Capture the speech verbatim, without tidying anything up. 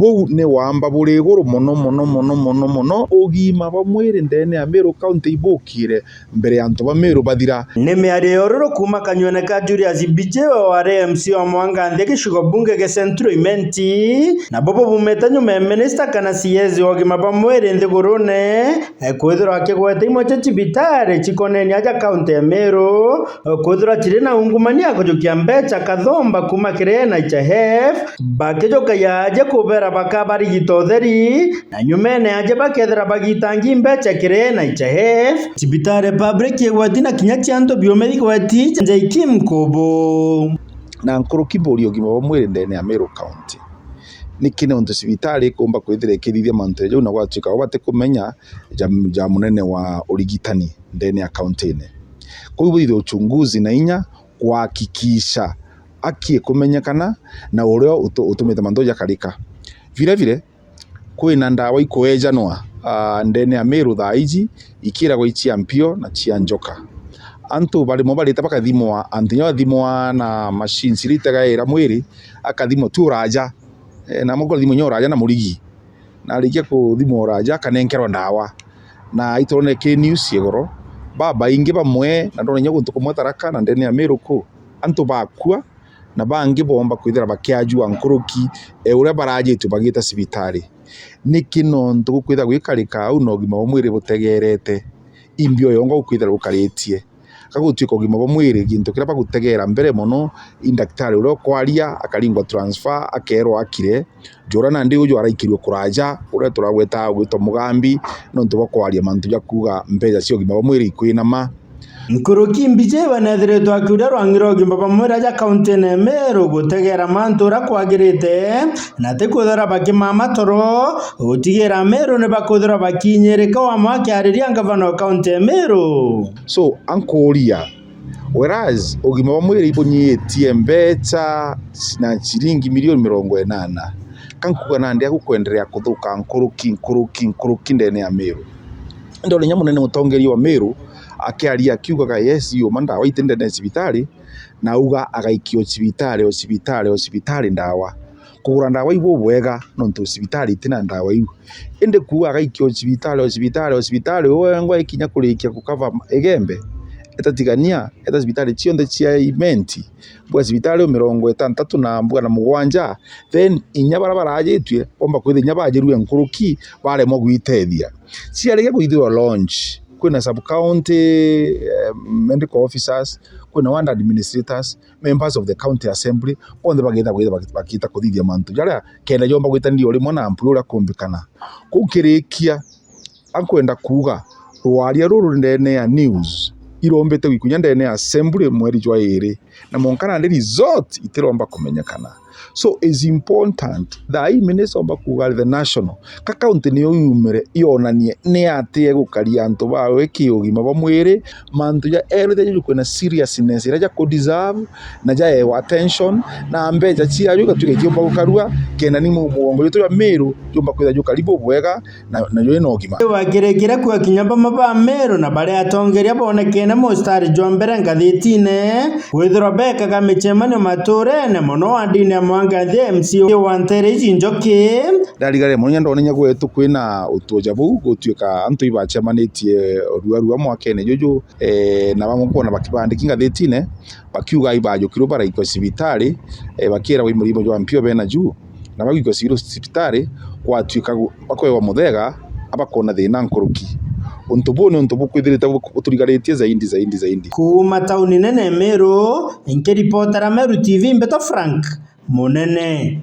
Buu ni wamba buri iguru mono, mono, mono, mono, mono. Ugima bwa mwiri ndene ya Meru County ibukire mbere ya antu ba Meru bathira. Ni miario ya ururu kuuma kanywene ka Julius Mbijiwe, wari M C wa Mwanganthia gicigo bunge gia Central Imenti, nabo bubumite nyuma ya minista kana C S wa ugima bwa mwiri nthigurune, eh, kwithirwa akigweta imwe cia cibitari cikoneni aja kaunti ya Meru, eh, kwithirwa ciri na ungumania ya kujukia mbeca kathomba kuuma kiri N H I F, bakijukagia aja kubera bakabarigita utheri, na nyumene aja bakethira bagitangi mbeca kiri N H I F, cibitari public igweti na kinya cia antu biume igweti, J K Mkubu. Na nkuruki mburi ugima bwa mwiri ndene ya Meru County. Niki niuntu cibitari ikumba kwithira ikithithia mantu jau na gwatuika bo batikumenya ja, ja munene wa urigitani ndene ya kaunti-ini. Kwou bwithwe uchunguzi na inya kuhakikisha haki ikumenyekana na uria utu-, utumite mantu jakarika. Vile vile, kwina ndawa ikuejanwa, ah, ndene ya Meru thaa iji, ikiragwa i cia mpio na cia njoka. Antu barimwe barita bakathimwa, antu inya bathimwa na machines iria itegaira mwiri, akathimwa tu uraja. Eh, na amwe kuthimwa inya uraja na murigi. Na arikia kuthimwa uraja, akanenkerwa ndawa. Na itwonere ki news igoro, babaingi bamwe, na ndona inya guntu kumwe Tharaka na ndene ya Meru ku, antu bakua, na bangi boomba kwithira bakiajua nkuruki, e, uria barajitue bagiita cibitari. Niki nontu gukwithira gwikarika au na ugima bwa mwiri butegerete? Imbi oyongo gukwithira gukaritie. Ka gutuika ugima bwa mwiri gintu kiria bagutegera mbere mono, i ndaktari uria ukwaria, akaringwa transfer, akerwa akire, jura nandi uju araikirue kuraja, uria turagweta agwitwa Mugambi, nontu bwa kwaria mantu ja kuuga mbeca cia ugima bwa mwiri ikwinama. Nkuruki Mbijiwe nethiritwe akiuria rwangi rwa ugima bwa mwiri aja kaunti-ini ya Meru gutegera mantu uria kwagirite, na ti kwithira bakimama toro, gutigira Meru ni bakwithirwa bakinyirika wamwe akiariria ngavana wa kaunti ya Meru. So, ankuria, whereas ugima bwa mwiri ibunyitie mbeca na ciringi milioni mirongo inana, ka nkuga nandi agukwenderea kuthuka nkuruki, nkuruki, nkuruki ndene ya Meru. Ndona inya munene mutongeria wa Meru akiaria akiugaga, yes, yuma ndawa iti ndene ya cibitari, na auga agaikio cibitari, o cibitari, o cibitari ndawa. Kugura ndawa ibu bwega, nontu cibitari itina ndawa iu. Indi kuuga agaikio cibitari, o cibitari, o cibitari, wengwa ikinya kurikia kukava Igembe, etatigania, eta cibitari cionthe cia Imenti, mbuga cibitari o mirongo itantatu na mbuga na mugwanja, then inya bara barajitue, bomba kwithira inya bajirue nkuruki, baremwa gwitethia. Ciarikia kwithirwa launch, kwina sub county, eh, medical officers, kwina ward administrators, members of the county assembly, bonthe bageta, bageta, bageta kuthithia mantu jaria kenda jomba gwitaniria o rimwe na mpwi uria kumbikana. Kuu kirikia, ankwenda kuuga, rwaria ruru ndene ya news irombite gwikunya ndene ya assembly mweri jwa iri, na mwanka nandi result itiromba kumenyekana. So it's important, thaa ii minister omba kuuga ari the national, ka county niyo yumire yonanie ni atia igukaria antu bawe ki ugima bwa mwiri, mantu ja health juju kwina seriousness iria ja ku deserve na jaewa attention, na mbeca ciayo igatuika ikiumba gukarua, kenda ni mu-, mugongo jutu jwa Meru jumba kwithira jukari bubwega, na, na juri na ugima. Wakirikira kuga kinya bamwe ba Meru na baria atongeria bonekene mustari jwa mbere ngathitine, kwithirwa bekaga micemanio maturene mono wa ndini ya Mwanganthi M C A wa Ntere ici Njoki. Ndarigare mono, inya ndona inya gwetu kwina utuoja buu, gutuika antu ibacemanitie orua rua mwakene juju, eh, na bamwe kwona bakibandiki ngathitine, bakiuga ibajukirwe baraikwa cibitari, eh, bakiragwa i murimo jwa mpio bena juu, na bagwikwa ciru cibitari, gwatuika gu-, bakwewa muthega, abakona thina nkuruki. Untu buu ni untu bukwithirite bu-, buturigaritie zaidi, zaidi, zaidi. Kuuma tauni nene Meru, nkiripotera Meru T V, Mbeto Frank Munene.